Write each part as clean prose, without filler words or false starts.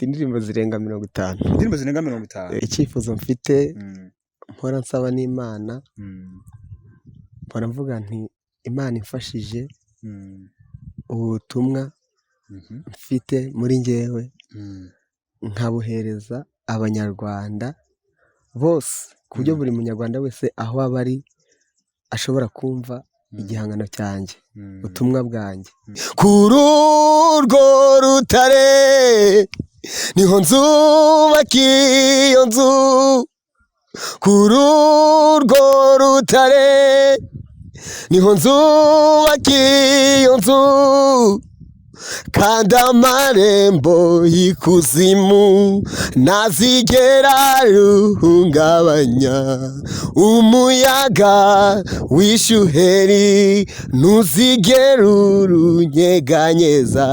Mfite indirimbo zirenga 50. Indirimbo zirenga 50. Icyifuzo mfite, mpora nsaba n'Imana, mpora mvuga nti Imana imfashije, ubu butumwa mfite muri njyewe nkabuhereza Abanyarwanda bose, ku buryo buri Munyarwanda wese aho aba ari ashobora kumva igihangano cyanjye, ubutumwa bwanjye. Kuri urwo rutare niho nzubaka iyo nzu, kuri urwo rutare niho nzubaka iyo nzu, kandi amarembo y'ikuzimu ntazigera ruhungabanya, umuyaga w'ishuheri ntuzigera urunyeganyeza.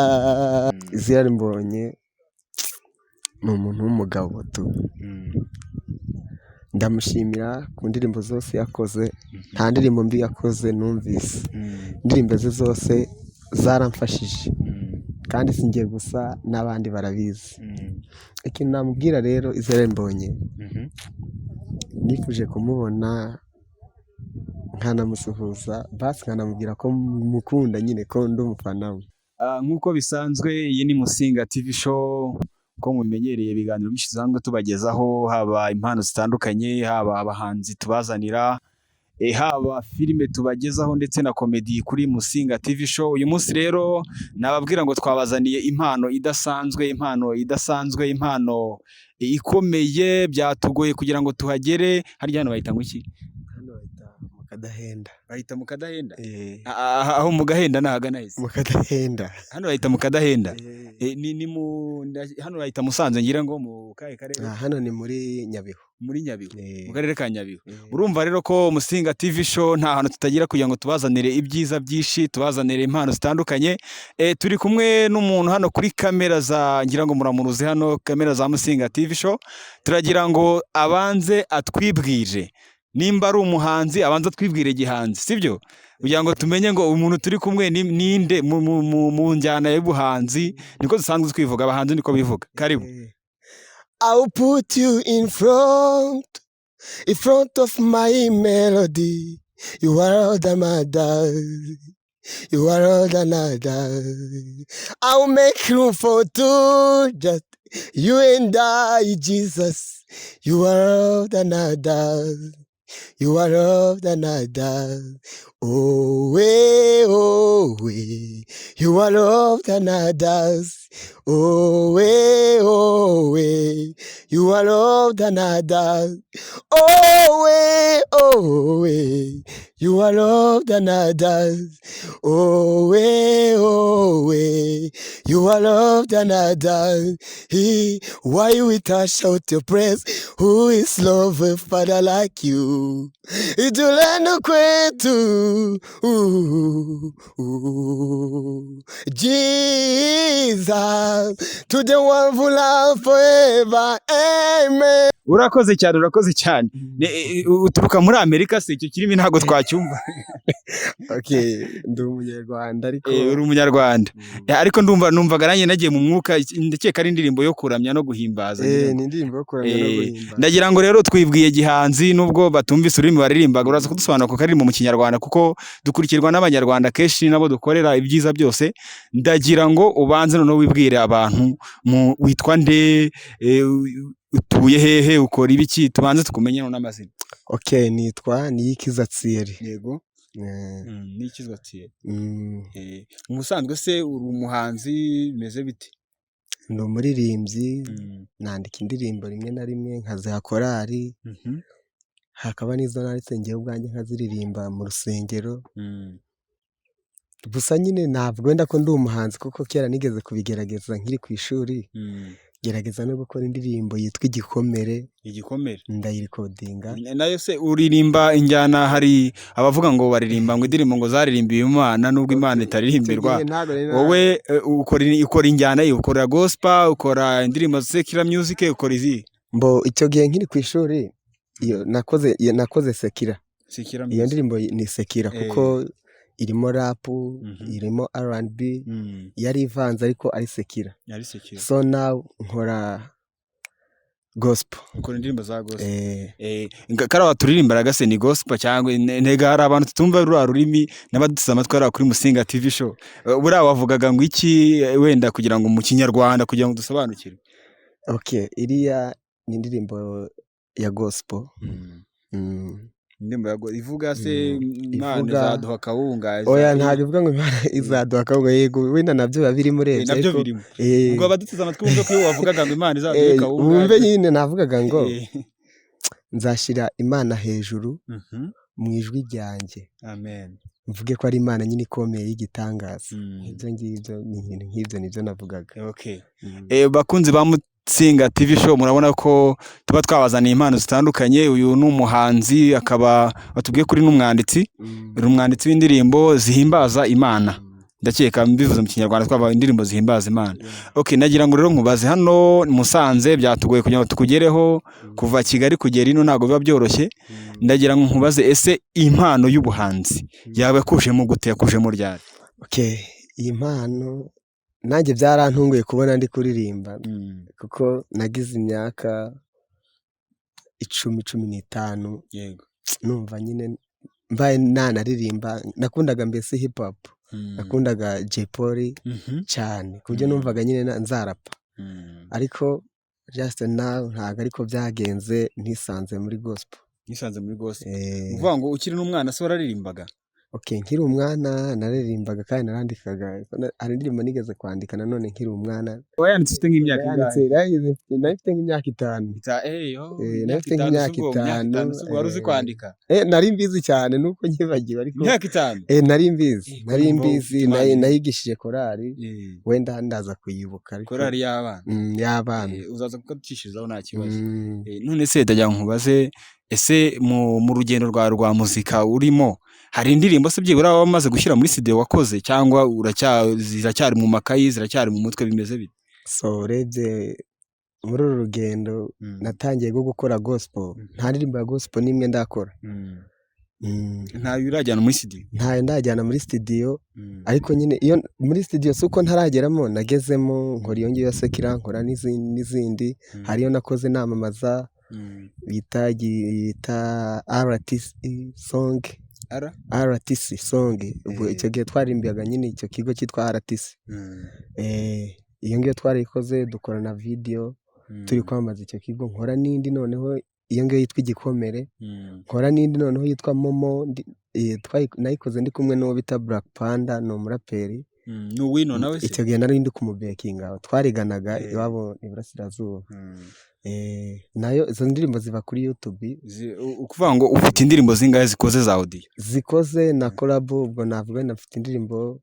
Israel Mbonyi ni umuntu w'umugabo tu. Ndamushimira ku ndirimbo zose yakoze, nta ndirimbo mbi yakoze numvise. Indirimbo ze zose zaramfashije, kandi si njye gusa, n'abandi barabizi. Ikintu namubwira rero Israel Mbonyi, nifuje kumubona nkanamusuhuza, basi nkanamubwira ko mukunda nyine, ko ndi umufana we. Nk'uko bisanzwe, iyi ni Musinga TV Show. Uko mubimenyereye, ibiganiro byinshi dusanzwe tubagezaho, haba impano zitandukanye, haba abahanzi tubazanira, haba filime tubagezaho ndetse na comedy kuri Musinga TV Show. Uyu munsi rero nababwira ngo twabazaniye impano idasanzwe, impano idasanzwe, impano ikomeye. Byatugoye kugira ngo tuhagere. Harya hano bahita ngo iki? Hano bahita mu Kadahenda. Bahita mu Kadahenda? Eh. Aho mu Gahenda ni ahagana hese? Mu Kadahenda. Hano bahita mu Kadahenda? Eh. Ni mu hano bahita Musanze, ngira ngo mu kahe karere? Hano ni muri Nyabihu. Muri Nyabihu? Eh. Mu karere ka Nyabihu. Eh. Urumva rero ko Musinga TV Show nta hantu tutagira kugira ngo tubazanire ibyiza byinshi, tubazanire impano zitandukanye. Turi kumwe n'umuntu hano kuri kamera za, ngira ngo muramuruzi hano, kamera za Musinga TV Show. Turagira ngo abanze atwibwire. Nimba ari umuhanzi, abanze atwibwire gihanzi, sibyo? Kugira ngo tumenye ngo umuntu turi kumwe ni ninde mu njyana y'ubuhanzi. Niko dusanzwe twivuga, abahanzi niko bivuga. Karibu. Eh. I'll put you in front of my melody. You are all that matters. You are all that matters. I'll make room for two, just you and I, Jesus. You are all that matters. You are all that matters. Oh, way, oh, way. You are all that matters. Oh, way, oh, way. You are all that matters. Oh, way, oh, way. You are all that matters. Oh, way, oh, way. You are all that matters. He, why we touch out your praise? Who is love a father like you? Itulendo kwetu. Ooh, ooh. Jesus, to the one who love forever. Amen. Urakoze cyane, urakoze cyane. Uturuka muri Amerika se? Icyo kirimi ntabwo twacyumva. Okay, ndi Umunyarwanda ariko. Uri Umunyarwanda. Ariko ndumva numvaga nanjye nagiye mu mwuka, ndakeka ari indirimbo yo kuramya no guhimbaza. Ni indirimbo yo kuramya no guhimbaza. Ndagira ngo rero twibwiye gihanzi, nubwo batumvise ururimi baririmbaga, uraza kudusobanura ku karirimbo mu Kinyarwanda, kuko dukurikirwa n'Abanyarwanda kenshi, nabo dukorera ibyiza byose. Ndagira ngo ubanze noneho wibwire abantu witwa nde, utuye hehe, ukora ibiki, tubanze tukumenye n'amazina. Okay, nitwa Niyikiza Thierry. Yego. Nikizwa Thierry. Mu busanzwe se uri umuhanzi, bimeze bite? Ndi umuririmbyi, nandika indirimbo rimwe na rimwe nkaziha korali, hakaba n'izo nanditse njyewe ubwanjye nkaziririmba mu rusengero. Gusa nyine ntabwo wenda ko ndi umuhanzi, kuko kera nigeze kubigerageza nkiri ku ishuri, gerageza no gukora indirimbo yitwa Igikomere. Igikomere. Ndayirecordinga. Nayo se uririmba injyana? Hari abavuga ngo baririmba ngo indirimbo ngo zaririmbiwe Imana, nubwo Imana itaririmbirwa. Icyo gihe ntabwo nari Wowe ukora injyana ye? Ukora gospel, ukora indirimbo secular music, ukora izi? Mbo icyo gihe nkiri ku ishuri, iyo nakoze secular. Secular Iyo music. ndirimbo ni secular, kuko Irimo rap, irimo R&B, yari ivanze ariko ari secular. Yari secular. So now nkora gospel. Ukora indirimbo za gospel? Eh. Kariya waturirimba se ni gospel cyangwa ntega? Hari abantu tutumva ruriya rurimi n'abaduteze amatwi hariya kuri Musinga TV Show. Buriya wavugaga ngo iki, wenda kugira ngo mu Kinyarwanda, kugira ngo dusobanukirwe? Okay, iriya ni indirimbo ya gospel. Indirimbo ya ivuga se Imana izaduha akawunga? Oya, ntabwo ivuga ngo Imana izaduha akawunga. Yego, wenda nabyo biba birimo urebye. Nabyo ariko birimo. Ubwo abaduteze amatwi bumve ko iyo wavugaga ngo Imana izaduha akawunga. Wumve nyine, navugaga ngo nzashyira Imana hejuru mu ijwi ryanjye, Amen. mvuge ko ari Imana nyine ikomeye y'igitangaza. Ibyo ngibyo ni ibintu nk'ibyo nibyo navugaga. Okay. Bakunzi ba Musinga TV Show, murabona ko tuba twabazaniye impano zitandukanye. Uyu ni umuhanzi, akaba batubwiye kuri n'umwanditsi. Uri umwanditsi w'indirimbo zihimbaza Imana. Ndakeka mbivuze mu Kinyarwanda twaba indirimbo zihimbaza Imana. Okay, nagira ngo rero nkubaze, hano Musanze byatugoye kugira ngo tukugereho, kuva Kigali kugera ino ntabwo biba byoroshye. Ndagira ngo nkubaze, ese impano y'ubuhanzi yaba yakujemo gute, yakujemo ryari? Okay, iyi mpano nanjye byarantunguye kubona ndi kuririmba, kuko nagize imyaka 10, 15, numva nyine mbaye nanaririmba. Nakundaga mbese hip hop, nakundaga Jay Polly cyane, ku buryo numvaga nyine nzarapa, ariko just now ntabwo ariko byagenze, nisanze muri gospel. Nisanze muri gospel. Eh. Uvuga ngo ukiri n'umwana se wararirimbaga? Okay, nkiri umwana nararirimbaga kandi narandikaga. Hari indirimbo nigeze kwandika nanone nkiri umwana. Wayanditse ufite nk'imyaka Nayanditse ingahe? Nari mfite nk'imyaka 5. Oh, Nari imyaka mfite 5 nk'imyaka se ubwo, imyaka 5. 5 se ubwo wari uzi kwandika? Nari mbizi cyane nuko nyibagiwe, ariko Imyaka 5? Nari mbizi. Nari Urumva mbizi. ufite impano. Nayigishije korali, wenda ndaza kuyibuka ariko. Korali y'abana? Y'abana. Uzaza kukaducishirizaho, nta kibazo. None se ndagira ngo nkubaze, ese mu rugendo rwawe rwa muzika urimo, hari indirimbo se byibura waba wamaze gushyira muri studio wakoze, cyangwa ziracyari mu makayi, ziracyari mu mutwe, bimeze bite? So urebye muri uru rugendo natangiye rwo gukora gospel, nta ndirimbo ya gospel n'imwe ndakora. Ntayo urajyana muri studio? Ntayo ndajyana muri studio, ariko nyine iyo muri studio si uko ntarageramo, nagezemo nkora iyo ngiyo ya secular, nkora n'izindi. Hari iyo nakoze namamaza bita RTC song. R? RTC song. Ubwo icyo gihe twaririmbaga nyine icyo kigo cyitwa RTC. Iyo ngiyo twarayikoze, dukora na video turi kwamamaza icyo kigo. Nkora n'indi noneho, iyo ngiyo yitwa Igikomere. Nkora n'indi noneho yitwa Momo, nayikoze ndi kumwe n'uwo bita Black Panda, ni umuraperi. Ni uwino nawe se? Icyo gihe nari ndi kumubackinga, twariganaga iwabo iburasirazuba. Nayo izo ndirimbo ziba kuri YouTube. Ukuvuga ngo ufite indirimbo zingahe zikoze za audio? Zikoze na collabo, ubwo navuga mfite indirimbo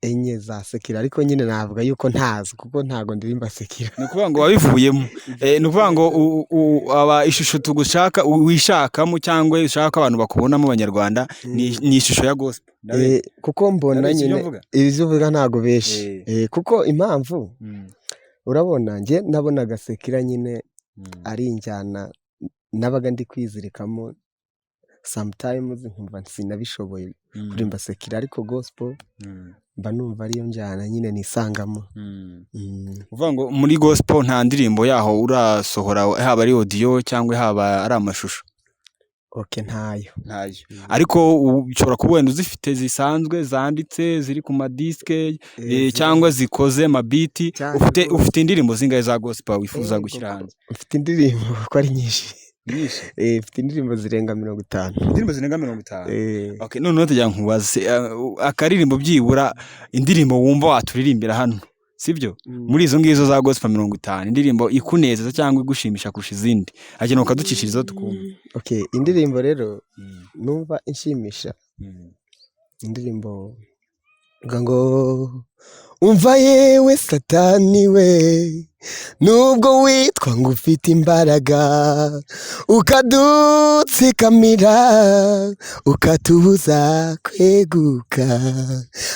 enye za secular, ariko nyine navuga yuko ntazo kuko ntago ndirimba secular. Ni ukuvuga ngo wabivuyemo. Ni ukuvuga ngo aba ishusho tugushaka wishakamo cyangwa ushaka ko abantu bakubonamo, Abanyarwanda, ni ishusho ya gospel. Kuko mbona Ndabeshya ibyo nyine mvuga? Ibyo uvuga ntago benshi. Kuko impamvu, urabona njye nabonaga secular nyine ari injyana nabaga ndi kwizirikamo, sometimes nkumva sinabishoboye kuririmba secular, ariko gospel mba numva ariyo njyana nyine nisangamo. Uvuga ngo muri gospel nta ndirimbo yaho urasohora, haba ari audio cyangwa haba ari amashusho? Okay, ntayo. Ntayo. Ariko ushobora kuba wenda uzifite zisanzwe zanditse ziri ku madisike, cyangwa zikoze amabiti. Cyane Ufite rwose. ufite indirimbo zingahe za gospel wifuza gushyira hanze? Mfite indirimbo ko ari nyinshi. Nyinshi? Mfite indirimbo zirenga 50. Indirimbo zirenga 50? Eh. Okay, noneho tugira nkubaze, akaririmbo byibura, indirimbo wumva waturirimbira hano, sibyo? Muri izo ngizo za gospel 50, indirimbo ikunezeza cyangwa igushimisha kurusha izindi, hakenewe ukaducishirizaho tukumva. Okay, indirimbo rero numva inshimisha, indirimbo ivuga ngo Umva yewe Satani we, nubwo witwa ngo ufite imbaraga, ukadutsikamira, ukatubuza kweguka,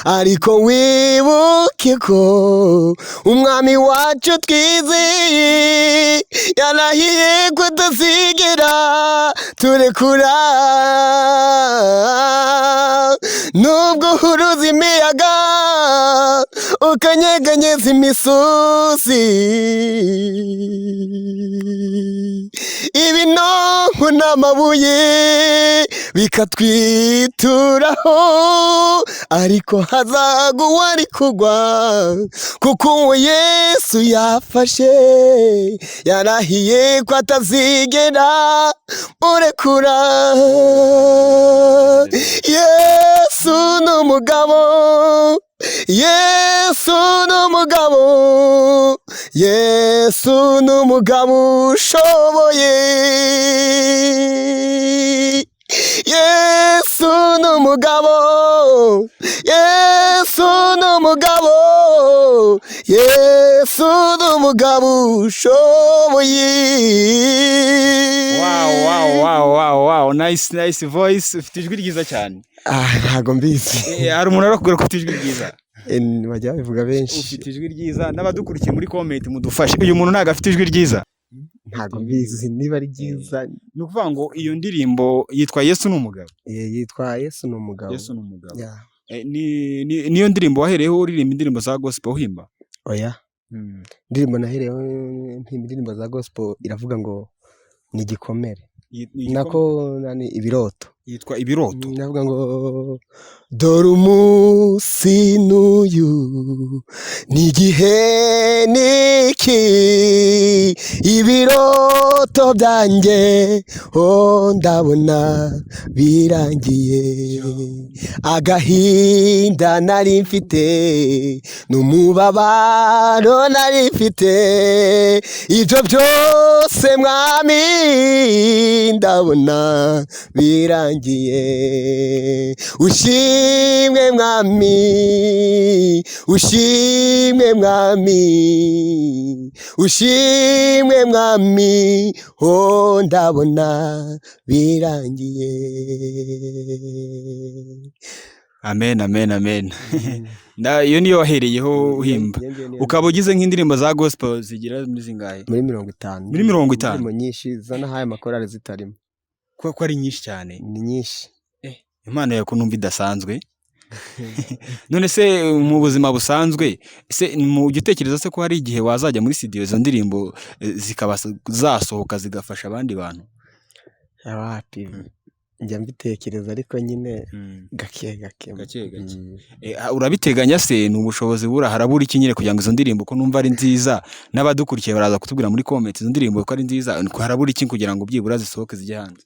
ariko wibuke ko Umwami wacu twizeye yarahiye kutazigera turekura. Nubwo uhuruza imiyaga, ukanyeganyeza imisozi, ibinonko n'amabuye bikatwituraho, ariko hazagwa uwari kugwa, kuko uwo Yesu yafashe yarahiye ko atazigera murekura. Yesu ni umugabo, Yesu ni umugabo, Yesu ni umugabo ushoboye. Yesu ni umugabo, Yesu ni umugabo, Yesu ni umugabo ushoboye. Wow, nice, nice voice. Ufite ijwi ryiza cyane. Ah, ntago mbizi. Hari umuntu arakubwira ko ufite ijwi ryiza? Bajya babivuga benshi. Ufite ijwi ryiza. N'abadukurikiye muri comment, mudufashe, uyu muntu ntabwo afite ijwi ryiza? Ntago mbizi niba ari ryiza. Ni ukuvuga ngo iyo ndirimbo yitwa "Yesu ni umugabo"? Yitwa "Yesu ni umugabo". "Yesu ni umugabo". Yeah. Niyo ndirimbo wahereyeho uririmba indirimbo za gospel, uhimba? Oya, indirimbo nahereyeho mpimba indirimbo za gospel iravuga ngo "Ni igikomere". Nako nani, "Ibiroto". Yitwa "Ibiroto". Ndavuga ngo dore umunsi n'uyu, n'igihe niki, ibiroto byanjye, oh, ndabona birangiye. Agahinda nari mfite n'umubabaro nari mfite, ibyo byose Mwami ndabona birangiye. Ushimwe Mwami, ushimwe Mwami, ushimwe Mwami, oh, ndabona birangiye. Amen, amen, amen. Iyo niyo wahereyeho uhimba? Iyo ngiyo niyo. Ukaba ugize nk'indirimbo za gospel zigira muri zingahe? Muri 50. Muri 50? Indirimbo nyinshi zanahaye amakorali zitarimo. Ko ari nyinshi cyane. Ni nyinshi. Impano yawe ko numva idasanzwe. None se mu buzima busanzwe se, mu ujya utekereza se ko hari igihe wazajya muri studio, izo ndirimbo zikaba zasohoka, zigafasha abandi bantu? Wapi, njya mbitekereza ariko nyine gake gake. Gake gake. Mm. Urabiteganya se? Ni ubushobozi bura? Harabura iki nyine kugira ngo izo ndirimbo, ko numva ari nziza, n'abadukurikiye baraza kutubwira muri comment izo ndirimbo ko ari nziza, harabura iki kugira ngo byibura zisohoke zijye hanze?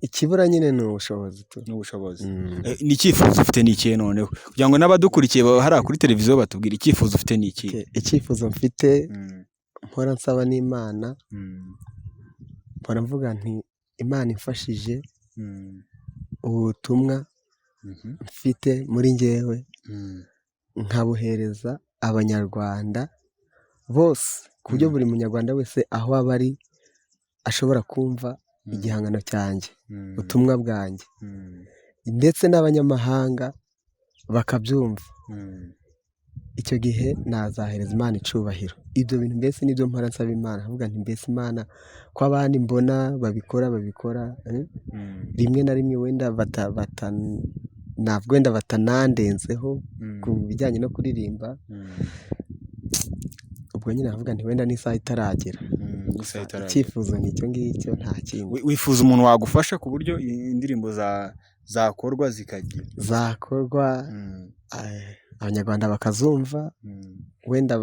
Ikibura nyine ni ubushobozi tu. Ni ubushobozi. Mm. Ni icyifuzo ufite ni ikihe noneho, kugira ngo n'abadukurikiye hariya kuri televiziyo batubwire icyifuzo ufite ni ikihe? Okay, icyifuzo mfite mpora nsaba n'Imana, mpora mvuga nti Imana imfashije, ubutumwa mfite muri njyewe nkabuhereza Abanyarwanda bose, ku buryo buri Munyarwanda wese aho aba ari ashobora kumva igihangano cyanjye, ubutumwa bwanjye, ndetse n'abanyamahanga bakabyumva, icyo gihe nazahereza Imana icubahiro. Ibyo bintu mbese nibyo mpora nsaba Imana, nkavuga nti mbese Imana, ko abandi mbona babikora, rimwe na rimwe wenda ntabwo wenda batanandenzeho ku bijyanye no kuririmba, ubwo nyine navuga nti wenda n'isaha itaragera. Isaha itaragera. Icyifuzo ni icyo ngicyo, nta kindi. Wifuza umuntu wagufasha ku buryo indirimbo zakorwa zikagira zakorwa, Abanyarwanda bakazumva. Wenda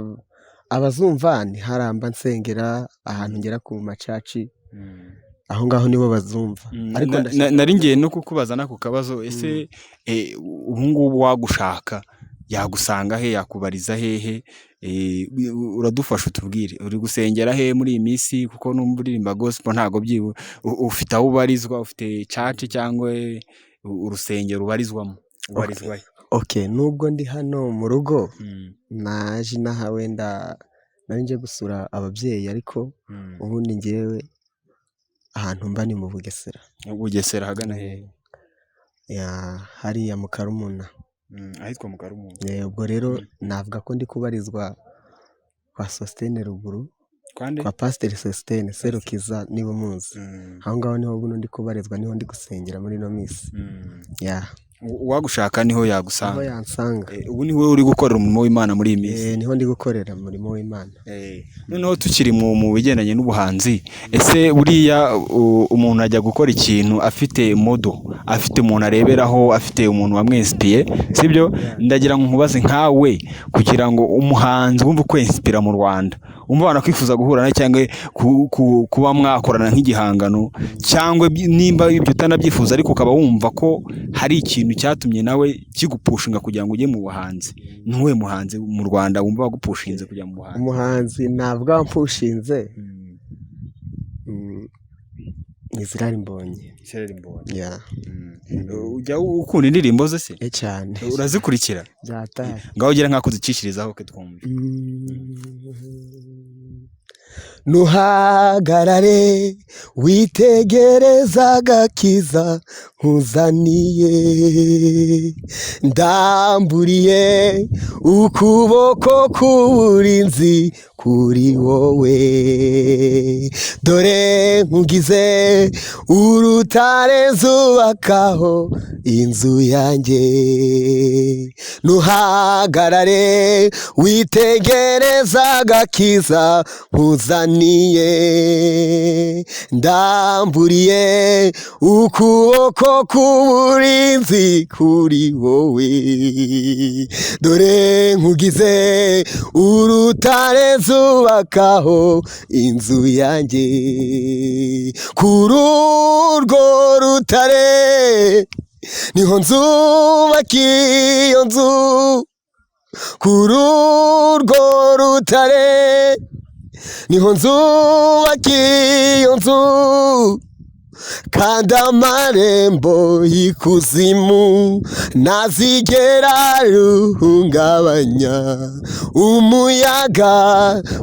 abazumva ni haramba nsengera ahantu ngera ku ma church, aho ngaho nibo bazumva. Ariko ndashaka Nari ngiye no kukubaza n'ako kabazo. Ese ubu ngubu wagushaka yagusanga he, yakubariza hehe? Uradufasha utubwire uri gusengera he muri iyi minsi, kuko numva uririmba gospel, ntabwo ufite aho ubarizwa, ufite church cyangwa urusengero ubarizwamo, ubarizwa he? Okay, nubwo ndi hano mu rugo, naje inaha wenda nari nje gusura ababyeyi, ariko ubundi ngewe ahantu mba ni mu Bugesera. Bugesera ahagana hehe? Yeah, hariya mu Karumuna. Ahitwa mu Karumuna. Ubwo rero navuga ko ndi kubarizwa kwa Sositene ruguru. Kwande? Kwa Pasiteri Sositene Serukiza, niba umuzi. Aho ngaho niho buno ndi kubarizwa, niho ndi gusengera muri ino minsi. Yeah. Uwagushaka niho Niho yagusanga? yansanga. Ubu niwe uri gukorera umurimo w'Imana muri iyi minsi? Niho ndi gukorera umurimo w'Imana. Noneho tukiri mu bigendanye n'ubuhanzi, ese buriya umuntu ajya gukora ikintu afite model, afite umuntu areberaho, afite umuntu wamwinspiye, sibyo? Ndagira ngo nkubaze nkawe, kugira ngo umuhanzi wumve ukwinspira mu Rwanda, wumva wanakwifuza guhura nawe cyangwa kuba mwakorana nk'igihangano, cyangwa nimba ibyo utanabyifuza ariko ukaba wumva ko hari ikintu cyatumye nawe kigupushinga kugira ngo ujye mu buhanzi, ni uwuhe muhanzi mu Rwanda wumva wagupushinze kujya mu buhanzi? Umuhanzi navuga wampushinze ni Israel Mbonyi. Israel Mbonyi? Yeah. Ujya ukunda indirimbo ze se? Cyane. Urazikurikira? Byataye. Ngaho ugira nk'ako uzicishirizaho ke twumve. Nuhagarare witegereza agakiza nkuzaniye, ndamburiye ukuboko k'uburinzi kuri wowe. Dore nkugize urutare nzubakaho inzu yanjye. Nuhagarare witegereza agakiza nkuzaniye, ndamburiye ukuboko k'uburinzi kuri wowe. Dore nkugize urutare nzubakaho inzu yanjye. Kuri urwo rutare niho nzubaka iyo nzu, kuri urwo rutare niho nzubaka iyo nzu, kandi amarembo y'ikuzimu ntazigera ruhungabanya. Umuyaga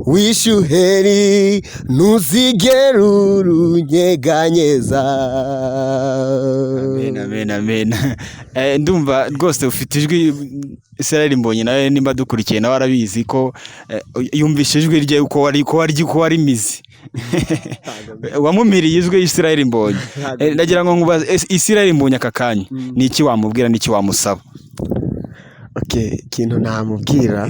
w'ishuheri ntuzigera urunyeganyeza. Amen, amen, amen. Ndumva rwose ufite ijwi. Israel Mbonyi nawe nimba dukurikiye, nawe arabizi ko yumvishe ijwi rye uko wari mizi wamumiriye ijwi Israel Mbonyi. Ndagira ngo nkubaze, Israel Mbonyi aka kanya ni iki wamubwira, n'iki wamusaba? Okay, ikintu namubwira,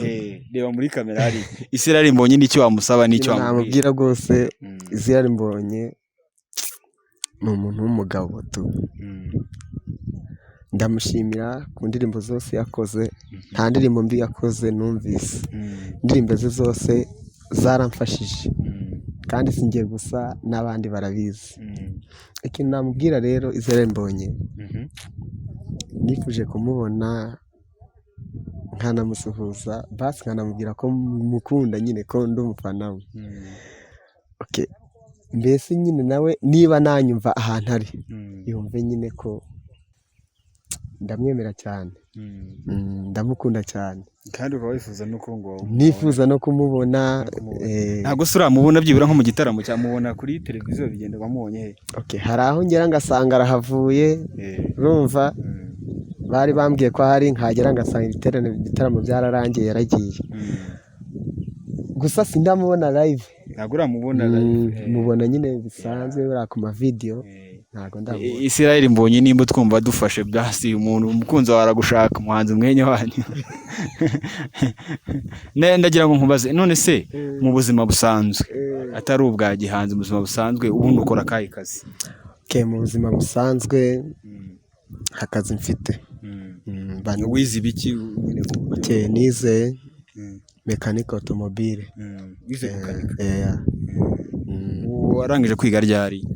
Reba muri kamera hari Israel Mbonyi, n'iki wamusaba, n'iki ikintu wamubwira? namubwira rwose, Israel Mbonyi ni umuntu w'umugabo tu. Ndamushimira ku ndirimbo zose yakoze, nta ndirimbo mbi yakoze numvise. Indirimbo ze zose zaramfashije, kandi si njye gusa, n'abandi barabizi. Ikintu namubwira rero Israel Mbonyi, nifuje kumubona nkanamusuhuza, basi nkanamubwira ko mukunda nyine, ko ndi umufana we. Okay. Mbese nyine nawe niba nanyumva ahantu ari, yumve nyine ko ndamwemera cyane. Ndamukunda cyane. Kandi ukaba wifuza no ko ngo Nifuza no kumubona. Kumubona. Eh. Ntabwo se uramubona byibura nko mu gitaramo, cyamubona kuri televiziyo, bigenda wamubonye he? Okay, hari aho ngera ngasanga arahavuye, urumva, bari bambwiye ko ahari, nkagera ngasanga ibitaramo byararangiye, yaragiye. Gusa sindamubona live. Ntabwo uramubona live? Mubona nyine bisanzwe buriya ku ma video, ntabwo ndamubona. Israel Mbonyi, nimba twumva dufashe byasi umuntu umukunzi wawe aragushaka, umuhanzi mwenya wanyu. Ndagira ngo nkubaze, none se mu buzima busanzwe, atari ubwa gihanzi, mu buzima busanzwe ubundi ukora akahe kazi? Okay, mu buzima busanzwe akazi mfite, Wize ibiki nyine ku buryo- Okay, nize mécanique automobile. Wize gukanika? Yeah. Warangije kwiga ryari?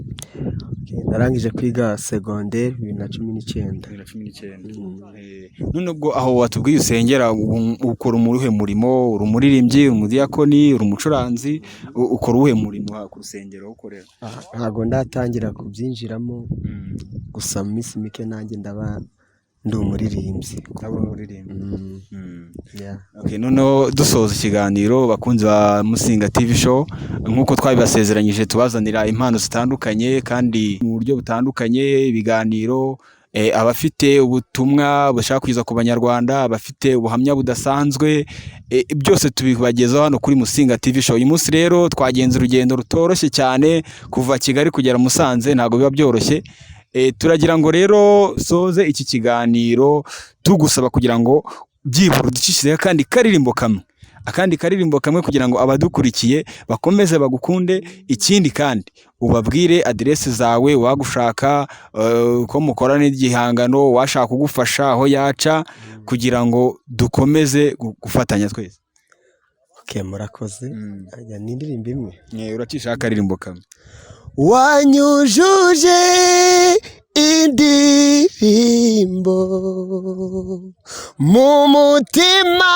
Okay, narangije kwiga segonderi 2019. 2019. None ubwo aho watubwiye usengera, ukora uwuhe murimo? Uri umuririmbyi, uri umudiyakoni, uri umucuranzi, ukora uwuhe murimo ku rusengero aho ukorera? Ntabwo ndatangira kubyinjiramo, gusa mu minsi mike nanjye ndaba Ndi umuririmbyi. Ntabwo uri umuririmbyi. Yeah. Okay, noneho dusoza ikiganiro, bakunzi ba Musinga TV Show, nk'uko twabibasezeranyije, tubazanira impano zitandukanye kandi mu buryo butandukanye, ibiganiro, abafite ubutumwa bashaka kugeza ku Banyarwanda, abafite ubuhamya budasanzwe, byose tubibagezaho hano kuri Musinga TV Show. Uyu munsi rero twagenze urugendo rutoroshye cyane, kuva Kigali kugera Musanze ntabwo biba byoroshye. Turagira ngo rero soze iki kiganiro tugusaba kugira ngo byibura uducishizeho akandi karirimbo kamwe kugira ngo abadukurikiye bakomeze bagukunde. Ikindi kandi ubabwire aderese zawe, wagushaka, ko mukorana n'igihangano, washaka kugufasha aho yaca, kugira ngo dukomeze gufatanya twese. Okay, murakoze. Aya ni indirimbo imwe. Uracishaho akaririmbo kamwe. Wanyujuje indirimbo mu mutima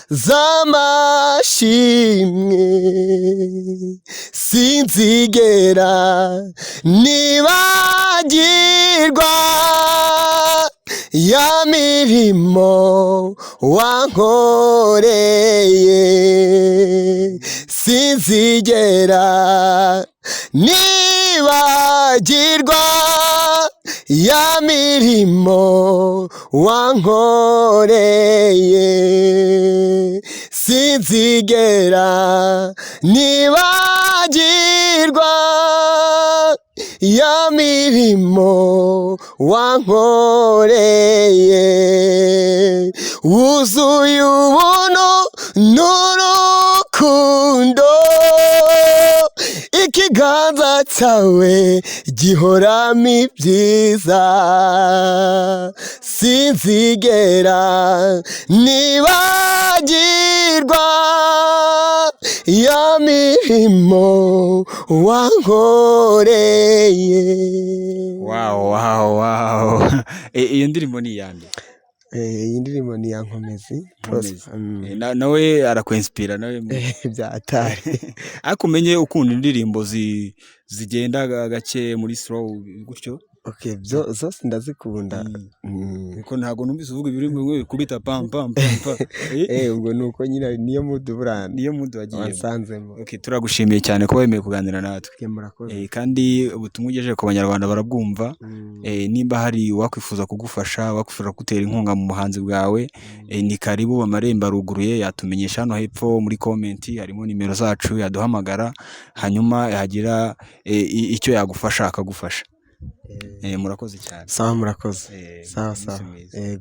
z'amashimwe, sinzigera nibagirwa ya mirimo wankoreye, sinzigera nibagirwa ya mirimo wankoreye, sinzigera nibagirwa ya mirimo wankoreye. Wuzuye ubuntu n'urukundo, ikiganza cyawe gihoramo ibyiza, sinzigera nibagirwa ya mirimo wankoreye. Wow. Iyo ndirimbo ni iyande? Iyi ndirimbo ni iya Nkomezi Nkomezi. Prosper. Nawe arakwinspira nawe. Byatari. Ariko umenye ukunda indirimbo zigenda gake muri slow gutyo. Okay, byo zose ndazikunda. Kuko ntabwo numvise uvuga ibiri bimwe bikubita pam pam pam pam. Ubwo ni uko nyine niyo mood burana Niyo mood wagiyemo. wansanzemo. Okay, turagushimiye cyane kuba wemeye kuganira natwe. Okay, murakoze. Kandi ubutumwa ugejeje ku Banyarwanda barabwumva. Nimba hari uwakwifuza kugufasha, uwakwifuza kugutera inkunga mu buhanzi bwawe, ni karibu, amarembo aruguruye, yatumenyesha hano hepfo muri comment harimo nimero zacu, yaduhamagara, hanyuma yagira icyo yagufasha akagufasha. Murakoze cyane. Sawa, murakoze. Eh, Sawa. umunsi Sawa. mwiza. Yego.